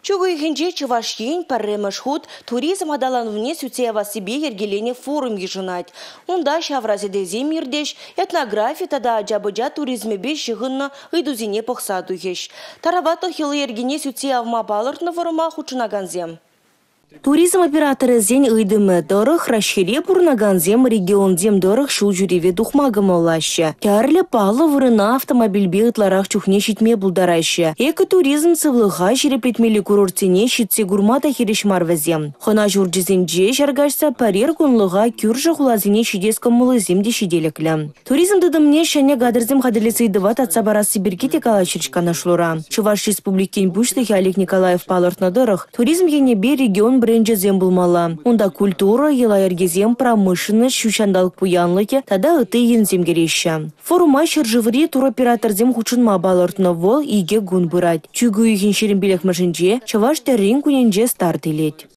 Чӳк уйӑхӗнче Чӑваш Ен пӗрремӗш хут туризм аталанӑвне сӳтсе явассипе йӗркеленӗ форум йышӑнать. Унта ҫавра сӗтелсем иртӗҫ, этнографи тата ача-пӑча туризмӗпе ҫыхӑннӑ ыйтусене пӑхса тухӗҫ. Тараватлӑх йӑли-йӗркине сӳтсе явма палӑртнӑ форума хутшӑнакансем. Туризм операторӗсен ыйтӑмӗ тӑрӑх Раҫҫейре пурӑнакансем регионсем тӑрӑх ҫул ҫӳреве тухма кӑмӑллаҫҫӗ. Тӗрлӗ паллӑ вырӑна автомобильпе ытларах чухне ҫитме пултараҫҫӗ. Экотуризм сывлӑха ҫирӗплетмелли курортсене ҫитсе курма та хирӗҫ мар вӗсем. Хӑна ҫурчӗсенче ҫӗр каҫса пӗрер кунлӑха кӳршӗ хуласене ҫитес кӑмӑллисем те ҫителӗклӗ. Туризм тытӑмне ҫӗнӗ кадрсем хатӗрлес ыйтӑва татса парасси пирки те калаҫрӗҫ канашлура. Чӑваш Республикин Пуҫлӑхӗ Олег Николаев палӑртнӑ тӑрӑх, туризм енӗпе регион бренчӗсем пулмалла. Унта культура, йӑла-йӗркесем, промышленность, ҫут ҫанталӑк пуянлӑхӗ тата ытти енсем кӗреҫҫӗ. Форума ҫӗршыври туроператорсем хутшӑнма палӑртнӑ. Вӑл 2 кун пырать. Чӳк уйӑхӗн 25-мӗшӗнче Чӑваш тӗррин кунӗнче старт илет.